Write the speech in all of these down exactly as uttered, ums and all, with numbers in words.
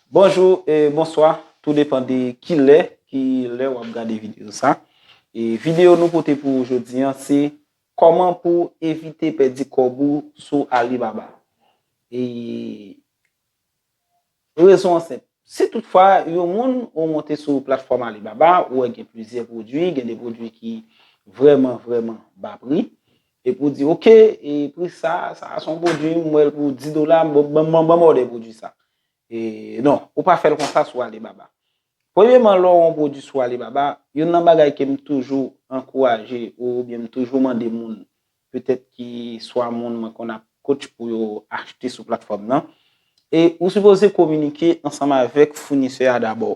Bonjou e bonswa, tou depann de ki lè, ki lè w ap gade videyo sa. E videyo nou pote pou ou jodi a, se kòman pou evite pèdi kòb ou sou Alibaba. E rezon an senp. Si toutfwa yon moun ou monte sou platfòm Alibaba, ou wè gen plizyè pwodui, gen de pwodui ki vrèman, vrèman ba pri. Epi ou di, oke, e pri sa, sa se yon pwodui, m wè l pou dis dola, ban m òdè pwodui sa. E non, ou pa fè l konsa sou Alibaba. Premyeman, lè w wè yon pwodui sou Alibaba, youn nan bagay ke m toujou ankouraje oubyen m toujou mande moun, petèt ki swa moun mwen konn ap coach pou yo achte sou platfòm nan, e ou sipoze kominike ansanm avèk founisè a dabò.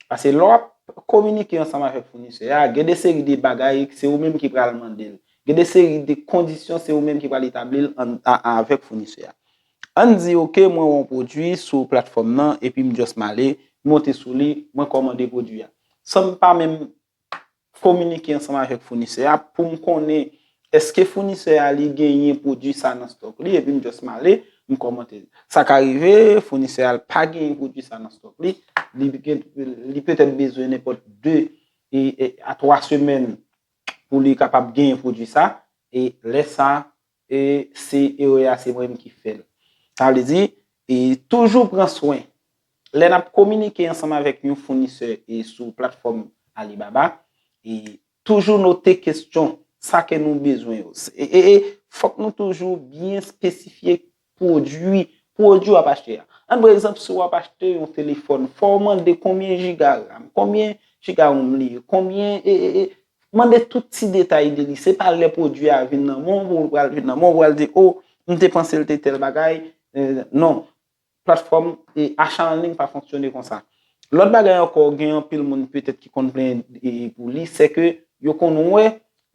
Paske lè w ap kominike ansanm avèk founisè a, gen de seri de bagay se ou menm ki pral mande l. Gen de seri de kondisyon se ou menm ki pral etabli l avèk founisè a. Ann di, oke, mwen wè yon pwodui sou platfòm nan epi m just m ale, m monte sou li, mwen kòmande pwodui a. San m pa menm kominike ansanm avèk founisè a pou m konnen èske founisè a li genyen pwodui sa nan stòk li, epi m just m ale, m kòmande. Sa ka rive, founisè a pa genyen pwodui sa nan stòk li, li, li petèt bezwen nenpòt de e, e, a twa semèn pou li kapab genyen pwodui sa, e lè sa, e se erè a, se mwen menm ki fè l. Sa vle di, e toujou pran swen. Lè n ap kominike ansanm avèk yon founisè e sou platfòm Alibaba, e toujou note kesyon sa ke nou bezwen yo. E, e, e fòk nou toujou byen espesifye pwodui, pwodui w ap achte a. Ann pran egzanp, si w ap achte yon telefòn, fò w mande konbyen jiga RAM, konbyen jiga ROM li ye, konbyen, e, e, e, mande tout ti detay de li. Se pa lè pwodui a vin nan men w pou l pral vin nan men w, ou pral di, o, m te panse l te tèl bagay. E, non. Platfòm e acha an liy pa fonksyone konsa. Lòt bagay ankò, gen anpil moun petèt ki konn plenyen e, pou li, se ke yo konn wè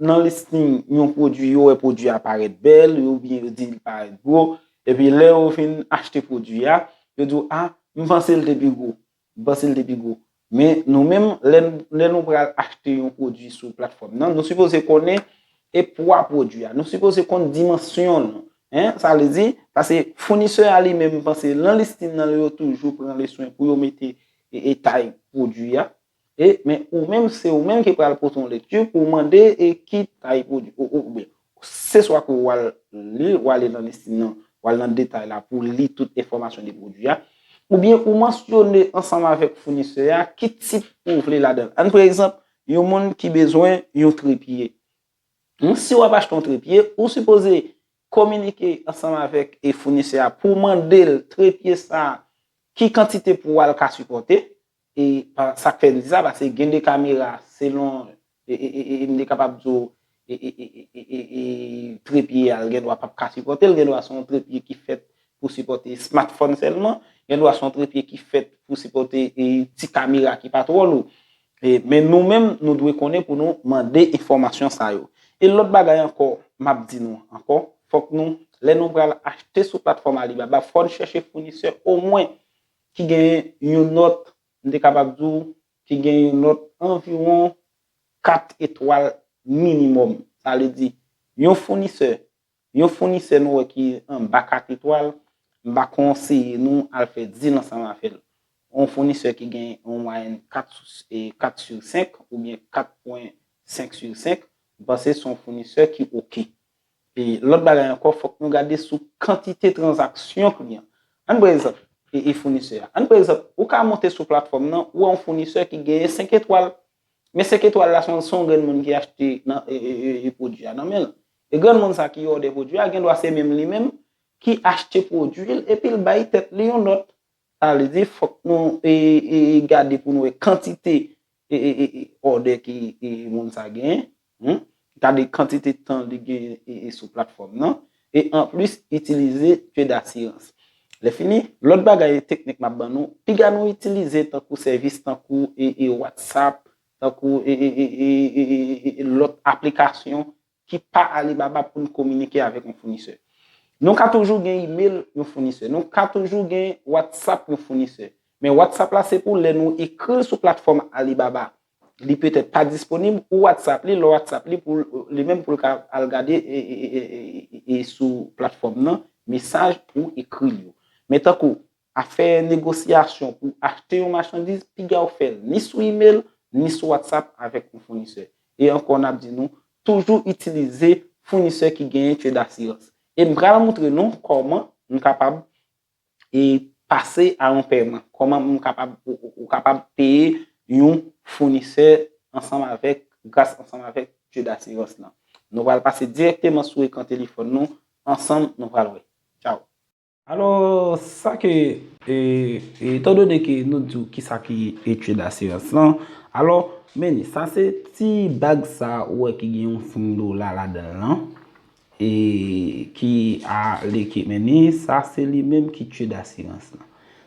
nan listing yon pwodui, yo wè pwodui a parèt bèl, oubyen yo di li parèt gwo, epi lè yo vin achte pwodui a, yo di w, a, m panse l te pi gwo, m panse l te pi gwo. Men nou menm, lè, lè nou pral achte yon pwodui sou platfòm nan, nou sipoze konnen e pwa pwodui a, nou sipoze konn dimansyon l. Hein, sa vle di, paske founisè a li menm panse nan listing nan yo toujou pran le swen pou yo mete e, e tay pwodui a. E, men ou menm, se ou menm ki pral pote yon lekti pou w mande e ki tay pwodui, ou, ou, oubyen, se swa ke w al li, w ale nan listing nan, w al nan detay la pou w li tout enfòmasyon de pwodui a, oubyen ou mansyone ansanm avèk founisè a ki tip ou vle ladan l. Ann pran egzanp, yon moun ki bezwen yon trepye. Si w ap achte yon trepye, ou sipoze kominike ansanm avèk e founisè a pou w mande l trepye sa a, ki kantite pwa l ka sipòte. E sa k fè m di sa, paske gen de kamera, selon, e, e, e, e, m te kapab di w, e, e, e, e, e, e, e, trepye a, l gen dwa p ap ka sipòte, l gen dwa se yon trepye ki fèt pou sipòte smartphone sèlman, gen dwa se yon trepye ki fèt pou sipòte e, ti kamera ki pa twò lou. E, men nou menm, nou dwe konnen pou nou mande enfòmasyon sa yo. E lòt bagay ankò, m ap di nou ankò, fòk nou, lè nou pral achte sou platfòm Alibaba, fò n chèche founisè omwen ki gen yon nòt, m te kapab di w, ki gen yon nòt anviwon kat etwal minimòm. Sa vle di, yon founisè, yon founisè nou wè ki anba kat etwal, m pa konseye nou al fè deal ansanm avè l. Yon founisè ki gen yon mwayèn kat sou, e, kat sou senk oubyen kat pwen senk sou senk, m panse se yon founisè ki oke. E lòt bagay ankò, fòk nou gade sou kantite tranzaksyon kliyan. Ann pran egzanp, e, e founisè a. Ann pran egzanp, ou ka monte sou platfòm nan, ou wè yon founisè ki genyen senk etwal. Men senk etwal la, se yon, se yon grenn moun ki achte nan, e, e, e, e pwodui a nan men l. E grenn moun sa ki òdè pwodui a, gen dwa se menm li menm ki achte pwodui l, epi l bay tèt li yon nòt. Sa vle di, fòk nou, e, e, e gade pou nou wè kantite e, e, e, e, òdè ki e, moun sa genyen, hmm? Gade kantite tan li genyen e, e, sou platfòm nan. E anplis, itilize piye dasirans. Lè fini, lòt bagay teknik m ap ban nou, piga nou itilize tankou sèvis, tankou e, e, WhatsApp, tankou e, e, e, e, e, e, e, lòt aplikasyon ki pa Alibaba pou n kominike avèk yon founisè. Nou ka toujou gen email yon founisè. Nou ka toujou gen WhatsApp yon founisè. Men WhatsApp la, se pou lè nou ekri l sou platfòm Alibaba, li petèt pa disponib, ou WhatsApp li, lè w WhatsApp li, pou li menm pou l ka al gade e, e, e, e, e, e sou platfòm nan, mesaj ou ekri l yo. Men tankou, a fè negosyasyon pou achte yon machandiz, piga w fè l ni sou imèl, ni sou WhatsApp avèk yon founisè. E ankò, n ap di nou, toujou itilize founisè ki genyen Trade Assurance. E m pral montre nou kòman nou kapab e pase a yon pèman. Kòman m kapab, ou, ou, ou kapab peye yon founisè ansanm avèk, gras ansanm avèk Trade Assurance lan. Nou pral pase dirèkteman sou ekran telefòn nou, ansanm nou pral wè. Tchao. Alò, sa ke, e, e, etandone ke nou di w kisa ki Trade Assurance lan, alò, men sa se ti bag sa ou wè ki gen yon siy dola ladan l lan, e ki a leke men ni, sa se li menm ki Trade Assurance lan.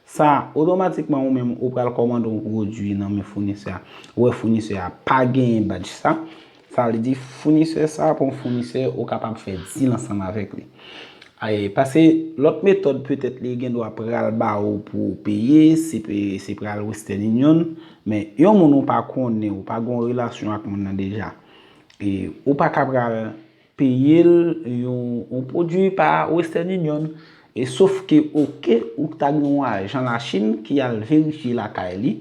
Sa, otomatikman ou menm ou pral kòmande yon pwodui nan men founisè a. Ou wè founisè a pa genyen badj sa. Sa vle di founisè sa pa yon founisè ou kapab fè deal ansanm avèk li. Ay, paske lòt metòd petèt li gen dwa pral ba ou pou w peye, se pe- se pral Western Union, men yon moun ou pa konnen, ou pa gen yon relasyon ak moun nan deja. E ou pa ka pral peye l yon, yon pwodui pa Western Union. E sof ke, oke, ou ta gen yon ajan Lachin ki al verifye lakay li,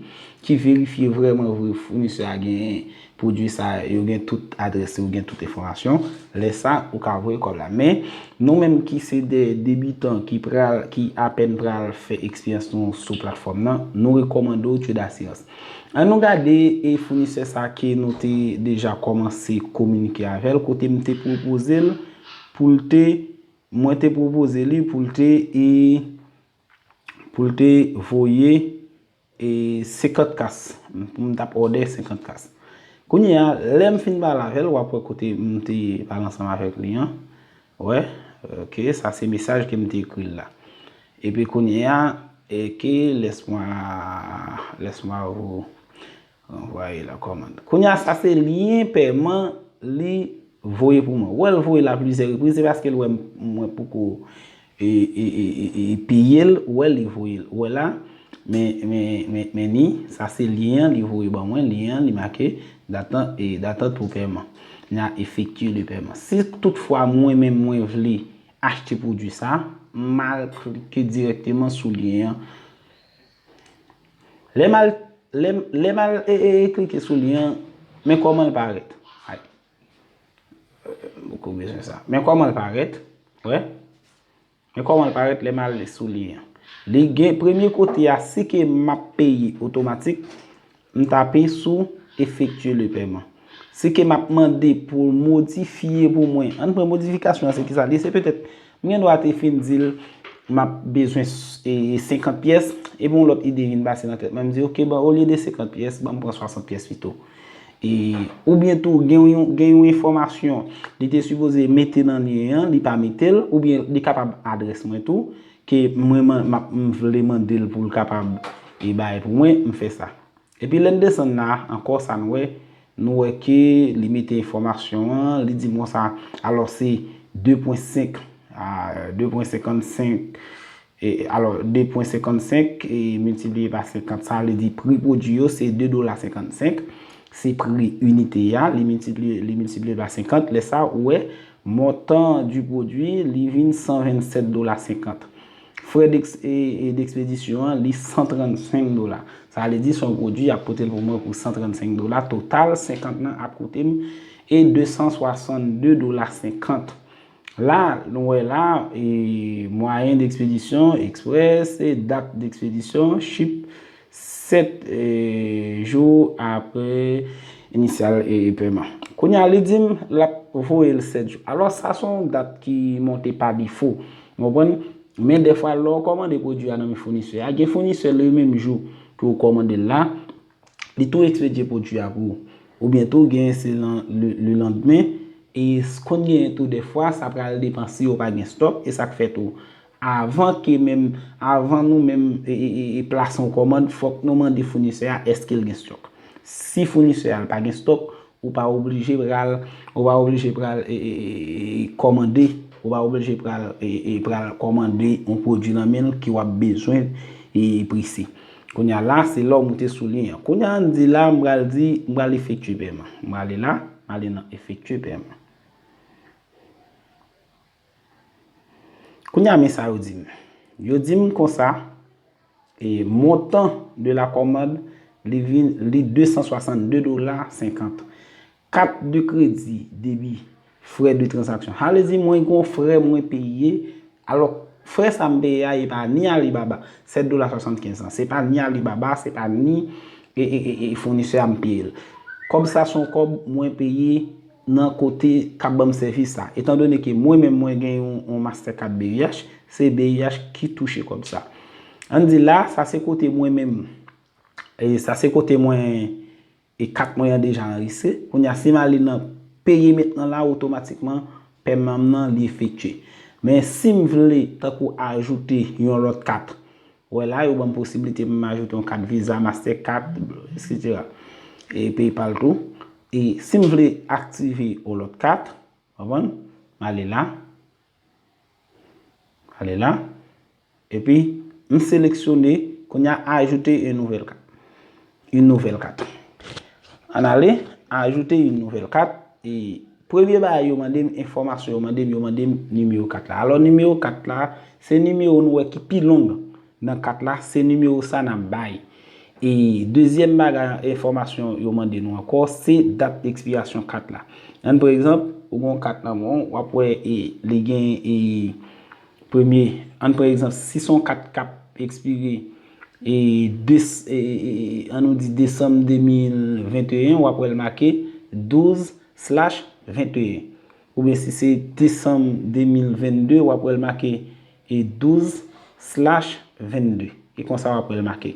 ki verifye vrèman vre founisè a gen pwodui sa, yo gen tout adrès, yo gen tout enfòmasyon. Lè sa, ou ka voye kòb la. Men, nou menm ki se de debitan ki pral, ki apèn pral fè eksperyans nou sou platfòm nan, nou rekòmande w Trade Assurance. An nou gade e founisè sa ke nou te deja kòmanse kominike avè l, kote m te pwopoze l pou l te, mwen te pwopoze li pou l te, e, pou l te voye, e, senkant kas, pou m t ap òdè senkant kas. Kounye a, lè m fin pale avè l, w ap wè kote m te pale ansanm avèk li an. Wè, oke, sa se mesaj ke m te ekri l la. Epi kounye a, e ke laisse-moi, laisse-moi vous envoyer la commande. Kounye a, sa se lyen pèman li voye pou mwen. Wè l voye la plizyè repriz, se paske l wè m- mwen poko e, e, e, e, e peye l, wè li voye l. Wè la, men, men, men, men ni, sa se lyen an li voye ban mwen, lyen an li make d'attente, e, d'attente pour paiement. N a effectué le paiement. Si toutfwa mwen menm mwen vle achte pwodui sa, m al klike dirèkteman sou lyen an. Lè m al, lè m- lè m al e, e, e klike sou lyen an, men kòman l parèt. Ay. Poko bezwen sa. Men kòman l parèt. Wè. Men kòman l parèt lè m al sou lyen an. Li gen premye kote a, si ke m ap peye otomatik, m tape sou effectuer le paiement. Si ke m ap mande pou l modifye pou mwen. Ann pran modifikasyon an, se kisa li ye? Se petèt, m gen dwa te fin di l, m ap bezwen s- e, senkant pyès, epi yon lòt ide vin pase nan tèt mwen. M di, oke, bon, olye de senkant pyès, ban m pran swasant pyès pito. E, oubyen tou, gen yon, gen yon enfòmasyon li te sipoze mete nan lyen an, li pa mete l, oubyen li kapab adrès mwen tou, ke mwen, man- m ap- m vle mande l pou l kapab e bay pou mwen, m fè sa. Epi lè n desann la, ankò sa n wè, nou wè ke li mete enfòmasyon an, li di m konsa, alò se de pwen senk a de pwen senkannsenk, e, alò, de pwen senkannsenk e miltipliye pa senkant, sa vle di pri pwodui yo se de dola senkannsenk. Se pri inite a, li miltipliye, li miltipliye pa senkant. Lè sa, ou wè, montant du produit, li vin san vennsèt dola senkant. Frè d'eks- e, e d'ekspedisyon an, li san trannsenk dola. Sa vle di, se yon pwodui y ap pote l pou mwen pou san trannsenk dola. Total, senkant nan ap koute m e de san swasannde dola senkant. La, nou wè la, e, moyen d'expédition express, e date d'expédition ship, sèt, e, jou apre inisyal e, e pèman. Kounye a, li di m l ap voye l sèt jou. Alò, sa se yon dat ki monte pa defo. Ou konprann? Men dèfwa, lè w kòmande pwodui a nan men founisè a, gen founisè le menm jou ke w kòmande l la, li tou ekspedye pwodui a pou ou. Oubyen tou, gen se le, le lendemain. E s- konn genyen tou dèfwa, sa pral depann si yo pa gen stòk. E sa k fè tou, avan ke menm, avan nou menm e, e, e, e plase yon kòmand, fòk nou mande founisè a èske l gen stòk. Si founisè a l pa gen stòk, ou pa oblije pral, ou pa oblije pral e, e, e, e, kòmande, ou pa oblije pral e, e, pral kòmande yon pwodui nan men l ke w ap bezwen e, e prese. Kounye a la, se lè w moute sou lyen an. Kounye a, ann di la, m pral di, m pral efektye pèman. M prale la, m ale nan efektye pèman. Kounye a, men sa yo di m. Yo di m konsa, E montan de la kòmand, li vin, li de san swasannde dola senkant. Kat de kredi, debi, frè de tranzaksyon. Sa vle di mwen gen yon frè mwen peye. Alò, frè sa m peye a, e pa ni Alibaba, sèt dola swasannkenz san. Se pa ni Alibaba, se pa ni e, e, e, e founisè a m peye l. Kòb sa se yon kòb mwen peye nan kote k ap ban m sèvis la. Etandone ke mwen menm mwen gen yon, yon Mastercard B I H, se B I H ki touche kòb sa. Ann di la, sa se kote mwen menm. E sa se kote mwen e kat mwen an deja anrejistre. Kounye a, si m ale nan peye mentnan la, otomatikman, pèman m nan li efektye. Men si m vle, tankou, ajoute yon lòt kat, ou wè la, yo ban m posiblite pou m ajoute yon kat Visa, Mastercard, etsetera. E PayPal tou. E si m vle aktive yon lòt kat, w konprann? M ale la. Ale la. Epi, m seleksyone, kounye a, ajoute une nouvelle carte. Une nouvelle carte. Ann ale, ajoute une nouvelle carte. E premye bagay yo mande m, enfòmasyon yo mande m, yo mande m nimewo kat la. Alò, nimewo kat la, se nimewo nou wè ki pi long nan kat la, se nimewo sa n ap bay. E dezyèm bagay, enfòmasyon yo mande nou ankò, se dat ekspirasyon kat la. Ann pran egzanp, ou gen yon kat nan men w, w ap wè e, li gen e, premye, ann pran egzanp, si se yon kat k ap ekspire e, des, e, e, e, ann nou di desanm de mil venteyen, w ap wè l make douz slash venteyen. Oubyen si se desanm de mil vennde, w ap wè l make e douz slash vennde. E konsa w ap wè l make.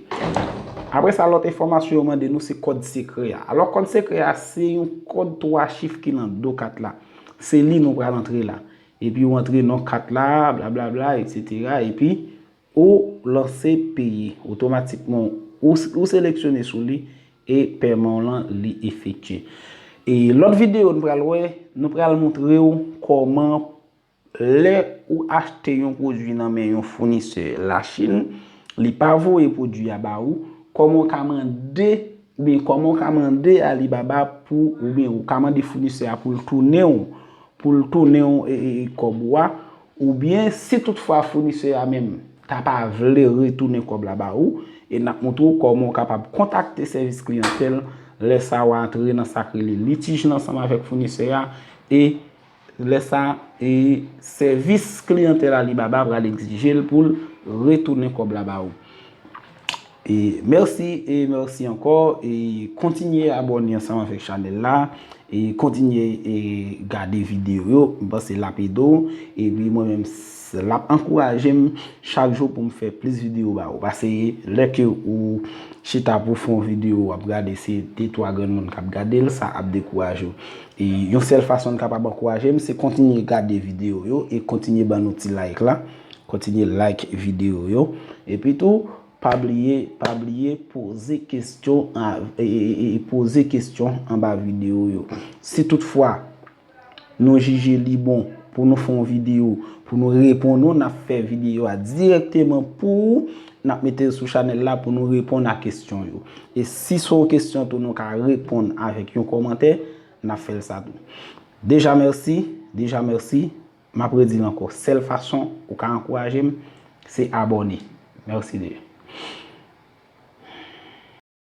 Apre sa, lòt enfòmasyon yo mande nou se kòd sekrè a. Alò, kòd sekrè a, se yon kòd twa chif ki nan do kat la. Se li nou pral antre la. Epi w antre non kat la, blablabla, etsetera. Epi, ou lanse peye. Otomatikman, ou, ou seleksyone sou li e pèman w lan, li efektye. E lòt videyo nou pral wè, nou pral montre w kòman lè ou achte yon pwodui nan men yon founisè Lachin, li pa voye pwodui a ba ou, kòman w ka mande, oubyen kòman w ka mande Alibaba pou, oubyen ou ka mande founisè a pou l tounen w, pou l tounen w e, e, e kòb ou a, oubyen si toutfwa founisè a menm ta pa vle retounen kòb la ba ou, e n ap montre w kòman w kapab kontakte sèvis kliyantèl, lè sa w a antre nan sa k rele litij lan ansanm avèk founisè a, e lè sa, e sèvis kliyantèl Alibaba pral egzije l pou l retounen kòb la ba ou. E mèsi, e mèsi ankò, e kontinye abòne ansanm avèk chanèl la, e kontinye e gade videyo yo, m panse l ap ede w, epi mwen menm, s- l ap ankouraje m chak jou pou m fè plis videyo ba ou. Paske lè ke ou chita pou fè yon videyo, w ap gade se de twa grenn moun k ap gade l, sa ap dekouraje w. E yon sèl fason n kapab ankouraje m, se kontinye gade videyo yo e kontinye ban nou ti like la. Kontinye like videyo yo. Epi tou, pa bliye, pa bliye poze kesyon a- e, e, e, e poze kesyon anba videyo yo. Si toutfwa nou jije li bon pou nou fè yon videyo, pou nou reponn ou, n ap fè videyo a dirèkteman pou ou, n ap mete l sou chanèl la pou nou reponn a kesyon yo. E si se yon kesyon tou nou ka reponn avèk yon kòmantè, n ap fè l sa tou. Deja mèsi, deja mèsi. M ap redi l ankò, sèl fason ou ka ankouraje m, se abòne. Mèsi deja.